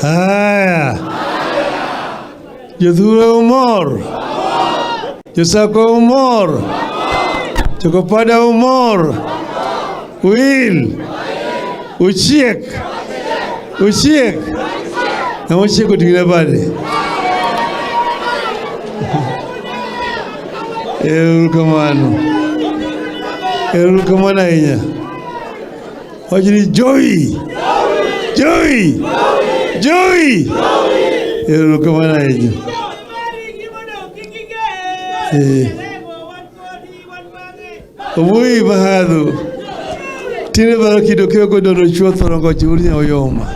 Haya. Jothurwa umor. Josakwa umor. Jokopada umor. Wil. Uchiek. Uchiek. Ng'ama ochiek oting'ne bade. Erokamano. Erokamano ahinya. Wacho ni jowi. Jowi. Jowi. Erokamano ahinya. Eh. Owuoyi mahadhu. Tinde baro kido keyo godono chuotho rongo chiwuri oyoma.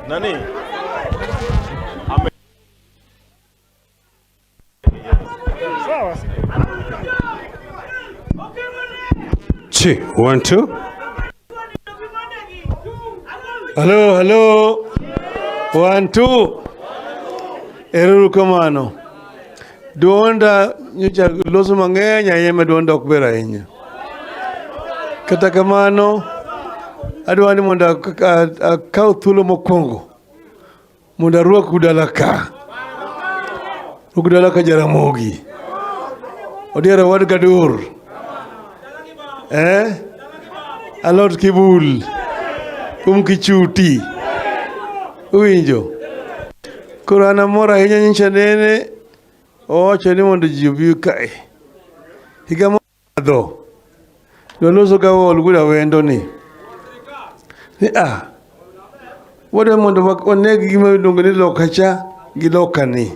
Nani? Chi, one, two. Hello, hello. One, two. Erokamano. Duonda nyocha loso mang'eny ahinya ma duonda ok ber ahinya. Kata kamano, adwa ni mondo akaw thuolo mokwongo mondo arwaku dala ka. Rwaku dala ka Jaramogi. Odiero wad Gadur. Eh? Alot kibul. Kichuti. Uwinjo? Koro an amor ahinya nyocha nene owacho ni mondo ji obi kae. Higa mokadho noloso ga Ol Wuod Awendo ni. Ni a wadwa mondo waneg gima iluongo ni loka cha gi loka ni.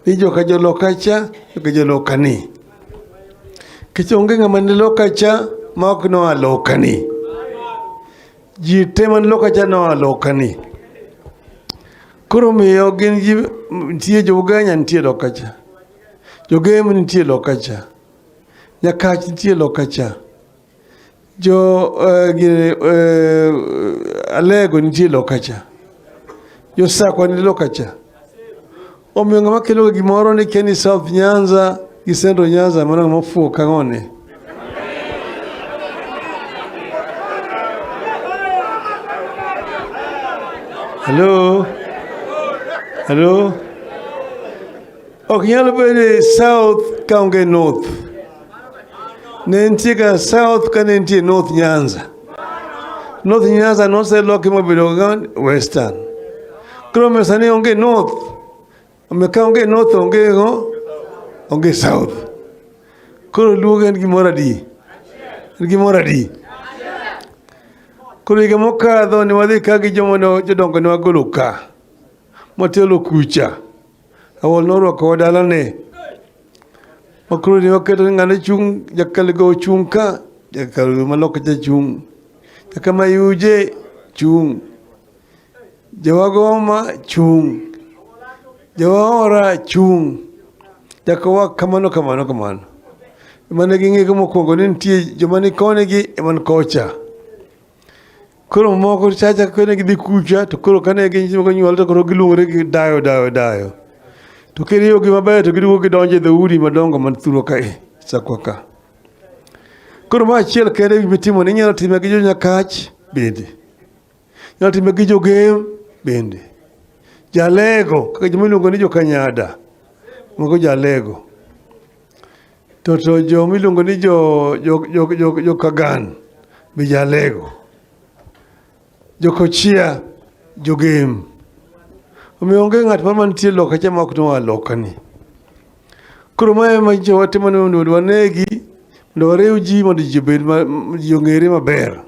Ni joka joloka cha, joka joloka ni. Nikech onge ng'ama ni loka cha ma ok noa loka ni. Ji te man loka cha noa loka ni. Koro miyo gin ji nitie jo Ugenya nitie loka cha. Jogem nitie loka cha. Nyakach nitie loka cha. Jo Alego nitie loka cha. Jo Sakwa ni loka cha. Omiyo ng'ama kelo gimoro ni kia ni South Nyanza gi Central Nyanza mano ng'ama ofuwo kang'one. Hello? Hello? Ok nyal bedo e South ka onge North. Ne nitie ga South ka ne nitie North Nyanza. North Nyanza noseloki mobedo ga Western. Koro omiyo sani onge North. Omiyo ka onge North onge go onge South. Koro Luo en gimoro adi? En gimoro adi? Koro higa mokadho ne wadhi ka gi joma ne jodongo ne wagolo ka. Motelo kucha. Awol norwakowa dalane. Ma koro ne waketo ni ng'ano chung' jakalgo ochung' ka, jakalgo maloka cha chung'. Jakamayuje chung'. Jowagoma chung'. Jowaora chung'. Jakowa kamano kamano kamano. Mane ging'ego mokwongo ni nitie joma ni koni gi ema ni kocha. Koro moko chacha kone gidhi kucha to koro kane ginyuol to koro giluongore gi dayo dayo dayo. To kiriwogi maber to giduogo gidonjo e dhoudi madongo man thurwa kae Sakwa ka. Koro ma achiel kende gima itimo ni inyalo time gi jo Nyakach bende. Inyalo time gi Jogem bende. Jalego kaka joma iluongo ni Jokanyada mago Jalego. To joma iluongo ni jo Kagan be Jalego. Jokochia Jogem. Omiyo onge ng'at moro mantie loka cha ma ok noa loka ni. Koro mae ema nyocha watimo ni mondo wanegi mondo wariw ji mondo ji obed ma, ji ong'ere maber.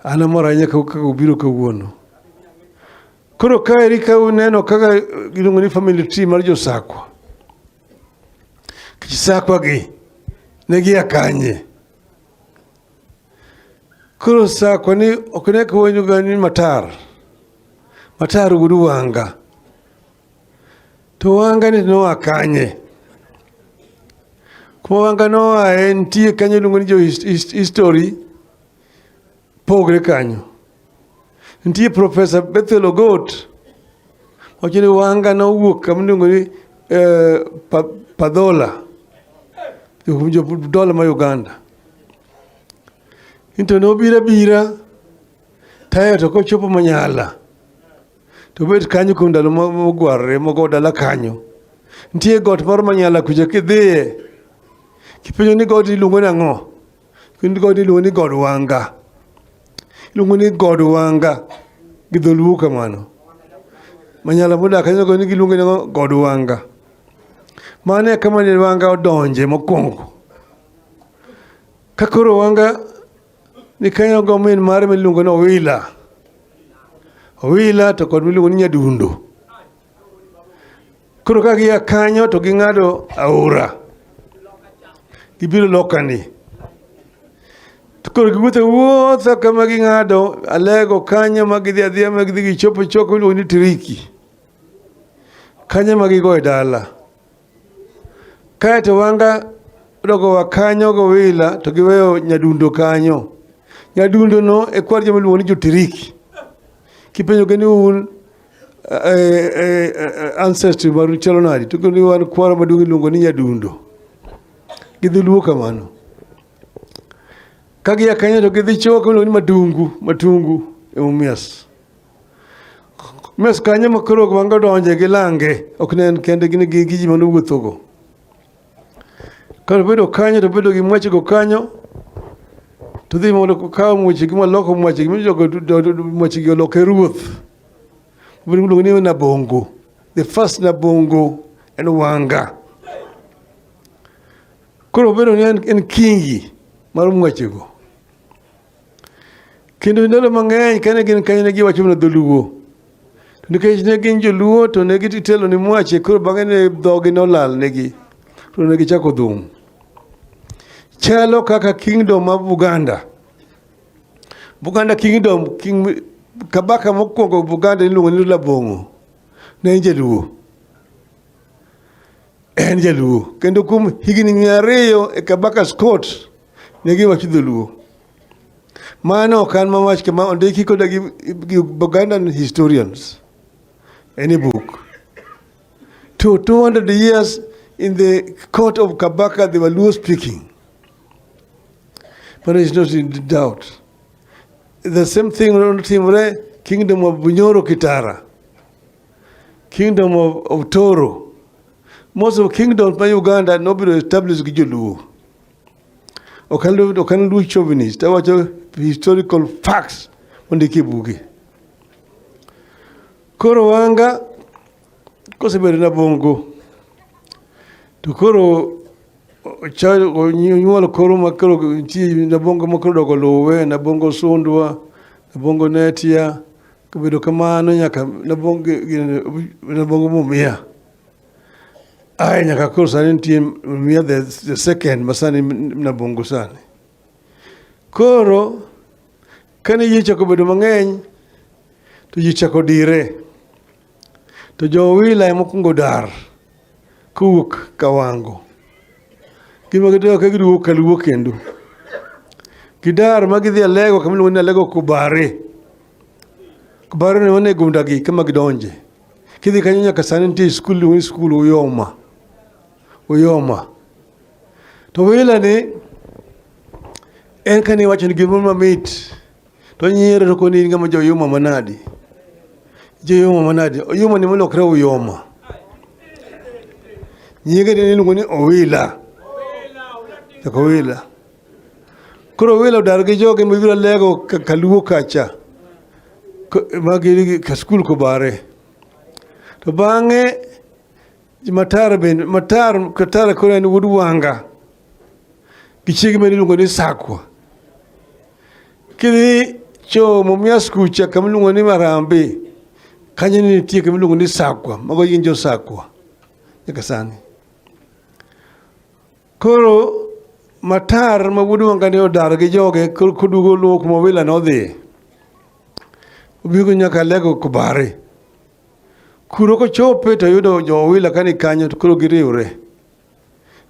An amor ahinya kaka ubiro kawuono. Koro kaeri ka uneno kaka iluongo ni family tree mar jo-Sakwa. Nikech Sakwa gi ne gia kanye? Koro Sakwa ni ok ne ka ga ni Matar. Matar wuod Wanga. To Wanga ni noa kanye? Kuma Wanga noae nitie kanyo iluongo ni jo history. Pogre kanyo. Nitie Professor Bethel Ogot wacho ni Wanga nowuok kama iluongo ni Padhola, dola ma Uganda. Into nobiro abira tayo to kochopo Manyala to bet kanyo kuom ndalo mogwarore mogo dala kanyo. Nitie got moro Manyala kucha kidhiye kipenjo ni god iluongo ni ang'o? God iluongo ni God Wanga. Iluongo ni God Wanga gi dholuo kamano. Manyala modak kanyo go ni giluongo ni God Wanga. Mano e kama ne Wanga odonje mokwongo. Ka koro Wanga ni kanyo go min mare miluongo ni Owila. Owila to kod miluongo ni Nyadundo. Koro ka gia kanyo to ging'ado aora. Gibiro lokani. To koro giwuotho wuotha kama ging'ado Alego kanyo ma gidhi adhiya ma gidhi gichopo choko miluongo ni Tiriki. Kanyo ma gigo e dala. Kaeto Wanga odogo wa kanyo gowila to giweyo Nyadundo kanyo. Nyadundo no e kwar joma iluongo ni jo-Tiriki. Kipenjogi ni un ancestry maru chalo nadi to gini wan kwaro maduong' iluongo ni Nyadundo. Gidhi luo kamano. Ka gia kanyo to gidhi choko iluongo ni Matungu, Matungu e Mumias. Mumias kanyo ma koro Wanga odonje gi lange, ok ne en kende gin gi ji mane owuothogo. Koro bedo kanyo to bedo gi mwechego kanyo to dhi mondo okaw mwechegi moloko mwechegi mijogo mwechegi oloke ruoth. Iluongo ni Nabongo. The first Nabongo en Wanga. Koro obedo ni en kingi mar mwechego. Kendo ndalo mang'eny kane gin kanyo ne giwacho mana dholuo. To nikech ne gin joluo to ne gitelo ni mwache koro bang'e ne dhogi nolal negi. To ne gichako dhum. Chalo kaka kingdom mar Buganda. Buganda kingdom, king, kabaka mokwongo Buganda iluongo ni Labong'o. Ne en jaluo. En jaluo. Kendo kuom higni 200 e Kabaka's court ne giwacho dholuo. Mano ok an mawach kama ondiki koda gi Bugandan historians. Any book. To 200 years in the court of Kabaka, they were Luo speaking. But it's not in doubt. The same thing notimore Kingdom of Bunyoro Kitara, Kingdom of Toro. Most of kingdoms ma Uganda nobiro established gi joluo. Ok an Luo chauvinist, awacho historical facts mondiki e buge. Koro Wanga kosebedo Nabongo to koro onyuol koro ma koro nitie Nabongo ma koro dogo luwe, Nabongo Sundwa, Nabongo Netia, kobedo kamano nyaka Nabongo Mumia. Ae nyaka koro sani nitie Mumia the second ma sani Nabongo sani. Koro kane ji ochako bedo mang'eny to ji ochako dire. To jo-Owila ema okwongo dar kowuok Kawango. Gima gidok ka giduogo Kaluo kendo. Gidar ma gidhi Alego kama iluongo ni Alego Kobare. Kobare ne wane gundagi kama gidonje. Kidhi kanyo nyaka sani nitie skul iluongo ni skul Uyoma. Uyoma. To Wila ni en kane iwacho ni gimoro mamit to nyiero to koni in ng'ama jo-Uyoma manadi. Jo-Uyoma manadi. Uyoma ni molokre Uyoma. Nyinge ne iluongo ni Owila. Nyaka Owila. Koro Owila odar gi joge mobiro Alego Kaluo kacha. Ma ka skul Kobare. To bang'e Matar bende Matar Katara koro en wuod Wanga. Gi chiege mane iluongo ni Sakwa. Kidhi chomo Mumias kucha kama iluongo ni Marambe, kanyo ne nitie kama iluongo ni Sakwa, mago gin jo Sakwa nyaka sani. Koro Matar ma wuod Wanga ne odar gi joge koro koduogo luwo kuma Owila nodhiye. Obiro nyaka Alego Kobare. Kuro kochope to yudo jo Owila ka ni kanyo to koro giriwre.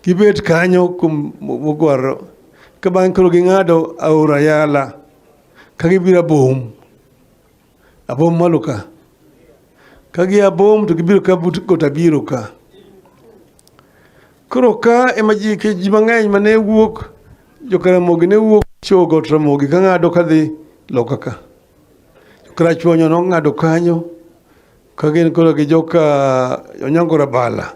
Gibet kanyo kuom mogwaro. Ka bang'e koro ging'ado aora Yala. Ka gibiro Abom, Abom malo ka. Ka gia Abom to gibiro ka but Got Abiro ka. Koro ka ema ji ji mang'eny mane wuok Jokaramogi ne wuok chowo Got Ramogi ka ng'ado kadhi loka ka. Karachuonyo nong'ado kanyo ka gin koro gi joka Onyango Rabala.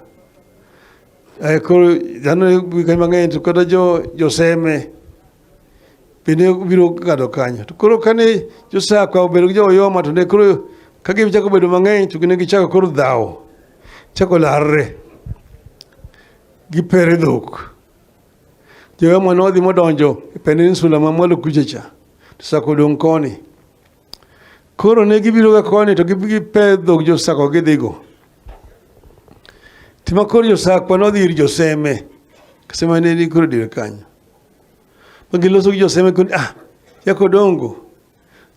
Eh, koro dhano kanyo mang'eny to kata jo joseme bende biro ng'ado kanyo. To koro kane josakwa obedo gi jo Oyoma to ne koro ka gichako bedo mang'eny to ne gichako koro dhawo. Chako larre. Gipere dhok. Jo Oyoma nodhi modonjo e peninsula ma mwalo kucha cha. To Sako odong' koni. Koro ne gibiro ga koni to gipe dhok jo-Sako gidhigo. Tima koro jo-Sakwa nodhi ir jo-Seme. Seme ne ni koro diere kanyo. Ma giloso gi jo-Seme koni, ah, Jakodongo,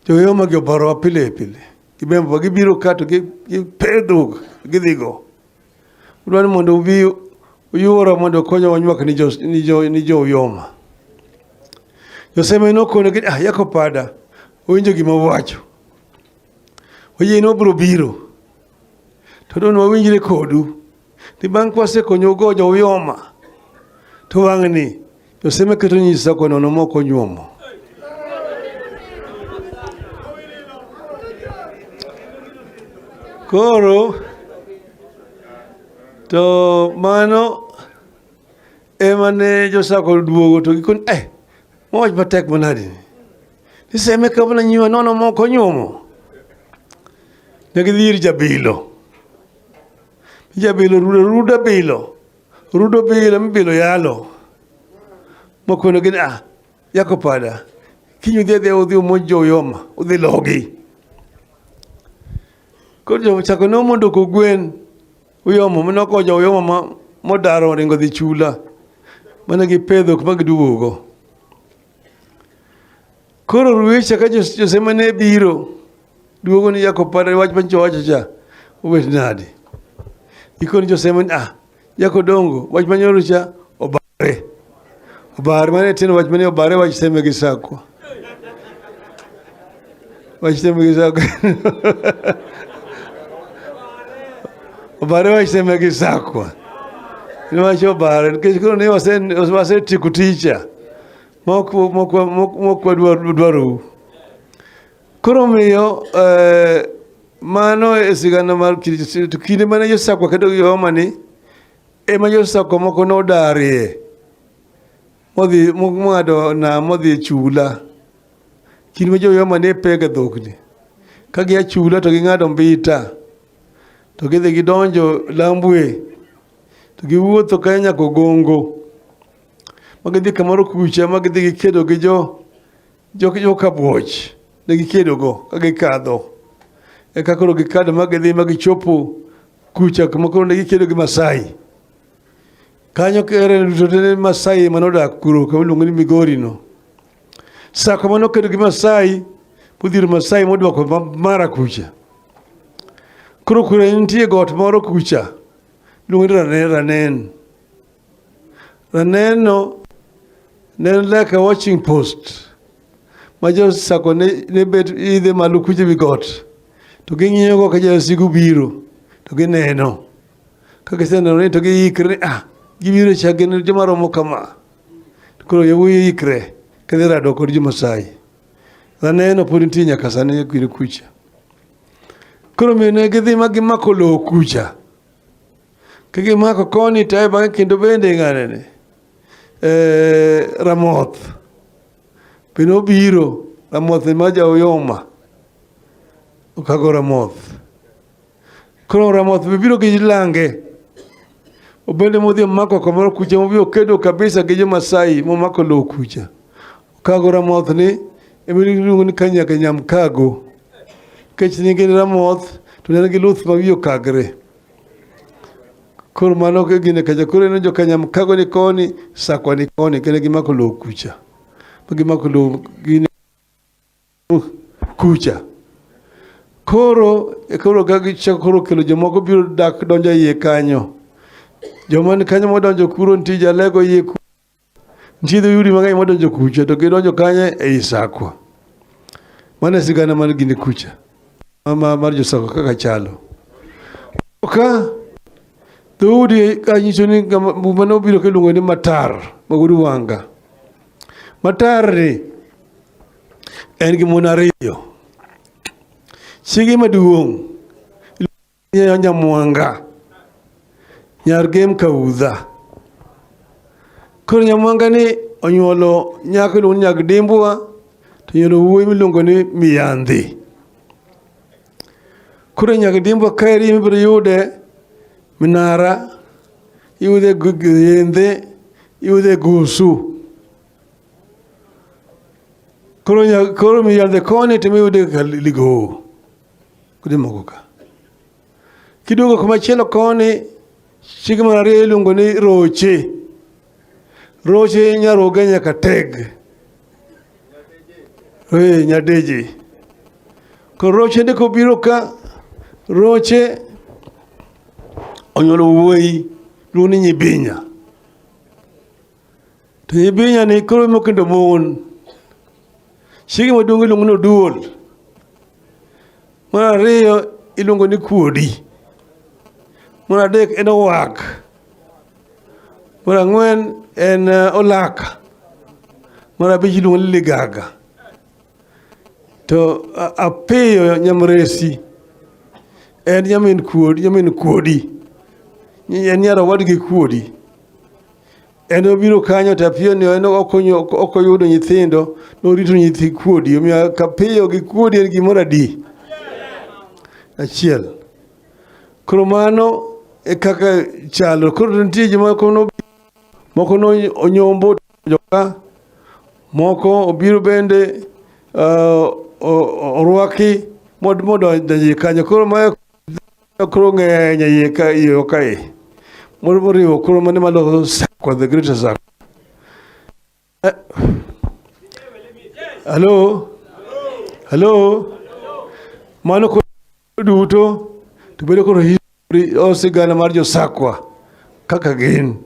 jo-Oyoma gi oborowa pile pile. Gibembowa gibiro ka to gipe dhok gidhigo. Udwa ni mondo ubi uyuora mondo okonyowa nywak ni jo, ni jo, ni jo Uyoma. Joseme nokono gi, ah, Jakopada, owinjo gima uwacho. Oyie ni wabiro biro. To don wawinjre kodu. Ni bang' kwasekonyo go jo Uyoma, to wang'ni Joseme keto nyisa konono mok onyuomo. Koro to mano ema ne josako duogo to gikoni eh mawach matek manadi ni. Niseme kabla nyiwa nono mok onyuomo. Ne gidhi ir jabilo. Jabilo rudo ruda bilo. Rudo bilo mibilo yalo. Mokono gini ah Jakopada kiny udhi adhiya udhi umonj jo Uyoma udhi logi. Koro jo chako ne omondo kogwen Uyoma mane oko jo Uyoma ma modaro oringo dhi chula mane gipedho kuma giduogo. Koro Ruwecha ka Josema ne biro duogo ni Jakopada wach manyicha wacho cha obet nade? Ikoni Josema ni ah Jakodongo wach manyoro cha obare. Obare mane tiend wach mane obare wach Seme gi Sakwa. Wach Seme gi Sakwa. Obare wach Seme gi Sakwa. Niwach obare nikech koro ne wasetieko ticha. Mok mok mok wadwarou. Koro omiyo eh, mano e sigana mar to kinde mane josakwa kedo gi homa ni ema josakwa moko nodarie modhi mong'ado nam modhi e chula. Kinde ma joyoma ne pega dhokni ka gia chula to ging'ado mbita to gidhi gidonjo Lambwe to giwuotho kanyo nyaka Ogongo ma gidhi kamoro kucha ma gidhi gikedo gi jo jo jo kabuoch ne gikedo go ka gikadho eka koro gikadho ma gidhi ma gichopo kucha kuma koro ne gikedo gi Masai kanyo kere duto ne Masai ema nodak kuro kama iluongo ni Migori no Sako mane okedo gi Masai modhiro Masai modwoko mara kucha koro kure nitie got moro kucha iluongo ni Ranen Ranen Raneno ne en like a watching post ma jo sako ne, ne bet idhe malo kucha wi got to ging'iyo go ka jawasigu biro to gineno ka giseneno ni to giikre ni ah gibiro cha gin joma romo kama to koro yawuoyi ikre kadhi rado kod jo-Masai Raneno pod nitie nyaka sani e kwiri kucha koro miyo ne gidhi ma gimako lowo kucha Ka gimako koni to ae bang'e kendo bende ng'anene eh, Ramoth be nobiro Ramoth ma ja Uyoma okago Ramoth koro Ramoth be biro gi lange obende modhi omako kamoro kucha mobi okedo kabisa gi jo-Masai momako lowo kucha okago Ramoth ni ema iluongo ni Kanyaka Nyamkago nikech nyinge ni Ramoth to ne en gi luth ma wiye okagre Koro mano gine kacha koro en joka Nyamkago ni koni, Sakwa ni koni, kendo gimako lowo kucha. Ma gimako lowo gine kucha. Koro koro ka gichako koro kelo jomoko biro dak donjo iye kanyo. Joma ni kanyo modonjo kuro nitie jalego iye kuro. Nitie dhoudi mang'eny modonjo kucha to gidonjo kanye ei Sakwa. Mano e sigana mar gini kucha. Mar jo-Sakwa kaka chalo. Ka dhoudi kanyiso ni muma nobiro kiluongo ni Matar, ma wuod Wanga. Matar ni en gi mon ariyo. Chiege maduong' iluongo ni Nyamwanga, nyar Gem Kaudha. Koro Nyamwanga ni onyuolo nyako iluongo ni Nyagdimbwa to onyuolo wuoyi miluongo ni Miyandhi. Koro Nyagdimbwa kaeri ibiro yude Minara, iyude Yendhe, iyude Gusu. Koro Miyandhi koni to iyude Ligowo. Kuonde moko ka. Kiduogo kumachielo koni, chiege mar ariyo iluongo ni Roche. Roche nyaroge nyaka teg. Eh, nyadeje. Koro Roche ndiko biro ka, Roche onyuolo wuoyi iluongo ni Nyibinya. To Nyibinya ni koro mokendo mon. Chiege maduong' iluongo ni Oduol. Mar ariyo iluongo ni Kuodi. Mar adek en Owak. Mar ang'wen en Olaka. Mar abich iluongo ni Ligaga. To Apiyo Nyamresi en nyamin Kuodi, nyamin Kuodi. En nyar owadgi Kuodi. En obiro kanyo to Apiyo ni en ok oyudo nyithindo, norito nyithi Kuodi. Omiyo Apiyo gi Kuodi en gimoro adi? Achiel. Koro mano e kaka chalo. Koro nitie jomoko no moko no onyombo joka, moko obiro bende orwaki modonjo kanyo. Koro mae koro ng'eny e iye ka iye kae. Moriwo koro mane maloso Sakwa, the greater Sakwa. Hello? Hello? Mano koro duto to bedo koro history o sigana mar jo Sakwa kaka gin,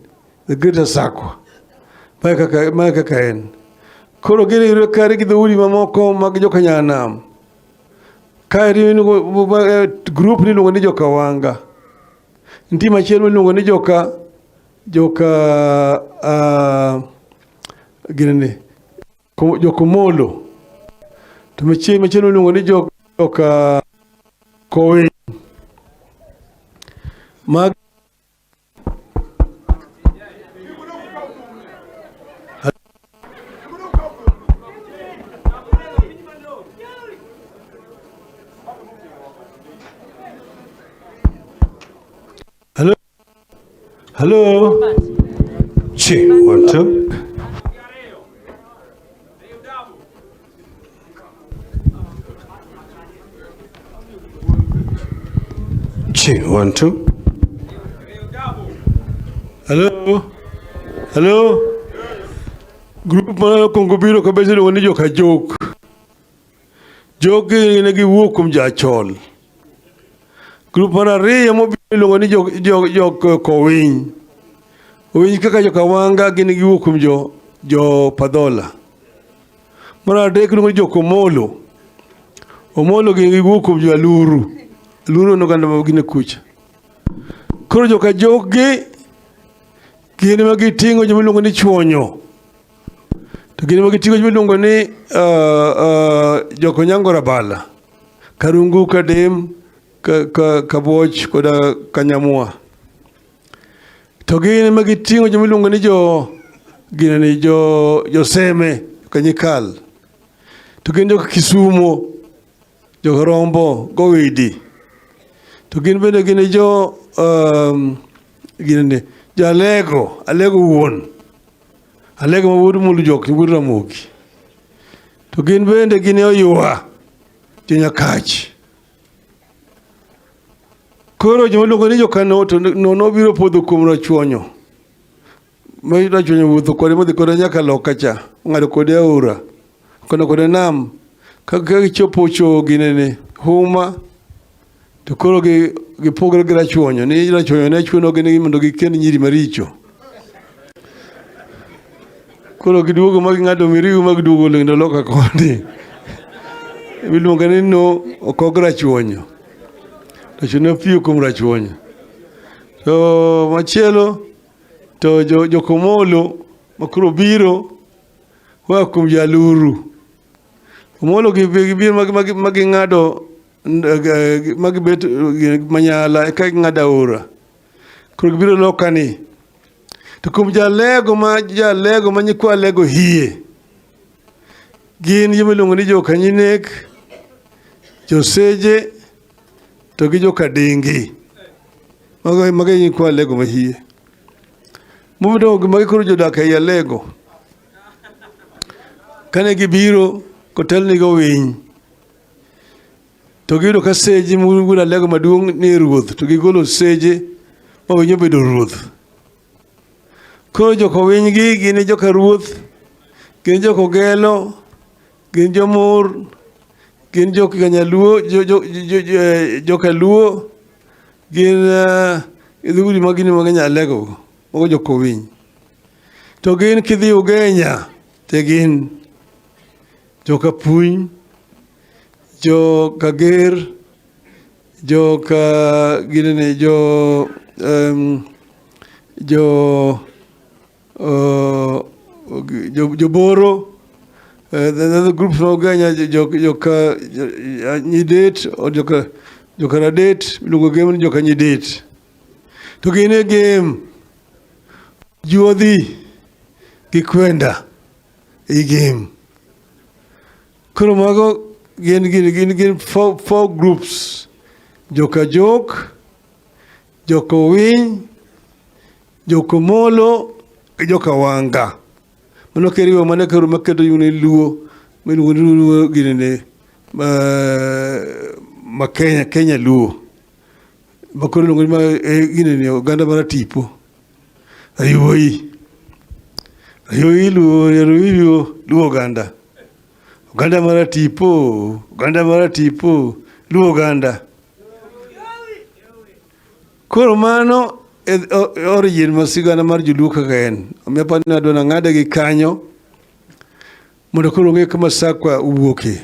the greater Sakwa. Mae kaka en. Koro giriwre kare gi dhoudi mamoko mag joka Nyanam. Kaeri group niluongo ni joka Wanga. Nitie machielo miluongo ni joka ginene joka Omolo. To machielo miluongo ni joka Kowiny. Mag Hello? Hello? Chi, 1, 2. Chi, 1, 2. Hello? Hello? Group mar okwongo biro kabisa iluongo ni joka Jok. Jok gi ne giwuok kuom Jachol. Group mar ariyo mobiro iluongo ni jok Kowiny. Owiny kaka joka Wanga gin giwuok kuom jo Padhola. Mar adek iluongo ni jok Omolo. Omolo gin giwuok kuom jo Aluru. Aluru en oganda ma gin e kucha. Koro joka Jok gi gin ema giting'o joma iluongo ni Chuonyo. To gin ema giting'o joma iluongo ni jok Onyango Rabala. Karungu, Kadem, Kabuoch koda Kanyamwa. To gin ema giting'o joma iluongo ni jo gineni jo Joseme Kanyikal. To gin jo Kisumo, jo Rombo, Gowidi. To gin bende gin jo gineni jo Alego, Alego wuon. Alego ma wuod Mulu Jok, wuod Ramogi. To gin bende gin Oywa, jo Nyakach. Koro joma iluongo ni Jokano to nobiro podho kuom Rachuonyo. Ma Rachuonyo wuotho kode modhi kode nyaka loka cha, ong'ado kode aora, kono kode nam. Ka gichopo cho ginene Huma to koro gipogre gi Rachuonyo ni Rachuonyo ne chunogi ni mondo gikend nyiri maricho. Koro giduogo ma ging'ado Miriu ma giduogo lendo loka koni. Iluongo ni no okog rachuonyo. Rachuonyo piyo kuom rachuonyo. To machielo to jo jokomolo makoro biro koa kuom jaluru. Omolo gibiro ma ging'ado ma gibet manyala eka ging'ado aora. Koro gibiro loka ni. To kuom jalego ma jalego ma nyikwa lego hie. Gin joma iluongo ni jokanyinek, joseje to gi jokadingi. Mago e nyikwa alego ma hie. Modong' magi koro jodak ei alego. Kane gibiro kotelnigi owiny to giyudo ka seje wuon alego maduong' nie ruoth to gigolo seje ma winy obedo ruoth. Koro jokowiny gi gin e joka ruoth, gin joka ogelo, gin jomur, gin joka nyaluo, joka luo, gin dhoudi ma gin mang'eny alego mago jokowiny. To gin kidhi Ugenya to gin joka Puny, joka Ger, joka ginene jo jo jo joboro the other groups ma Ugenya joka Nyidet or joka joka Radet iluongo gem ni joka Nyidet. To gin e gem juodhi gi kwenda e gem. Koro mago gin four groups. Joka Jok, joka Owiny, joka Omolo gi joka Wanga. Mano keriwo mano koro maketo ni Luo miluongo ni Luo ginene ma Kenya Kenya Luo. Ma koro iluongo ni ma ginene oganda mar tipo. Ayuoyi. Ayuoyi Luo, Ayuoyi Luo, Luo oganda. Oganda mar tipo, oganda mar tipo, Luo oganda. Koro mano e origin mar sigana mar joluo kaka en. Omiyo aparo ni adwa nang'ade gi kanyo mondo koro ong'e kama Sakwa owuoke.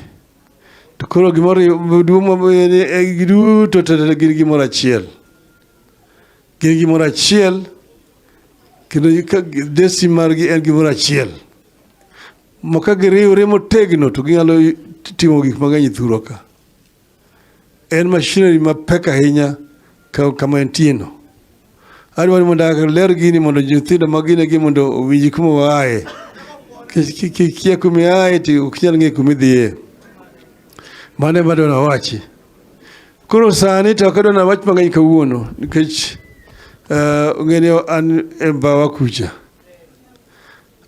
To koro gimoro maduong' giduto te gin gimoro achiel. Gin gimoro achiel kendo destiny margi en gimoro achiel. Ma ka giriwre motegno to ginyalo timo gik mang'eny e thurwa ka. En machinery mapek ahinya kama entie no. Adwaro ni mondo aler gini mondo nyithindo ma gine gi mondo owinj kuma waaye. Kikia kuma iaye to ok inyal ng'eyo kuma idhiye. Mano ema adwa nawachi. Koro sani to ok adwa nawach mang'eny kawuono nikech ung'e ni an e mbawa kucha.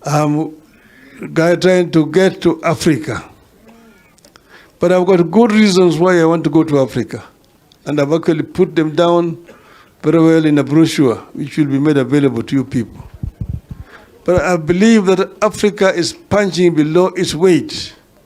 I'm trying to get to Africa. But I've got good reasons why I want to go to Africa. And I've actually put them down very well in a brochure, which will be made available to you people. But I believe that Africa is punching below its weight.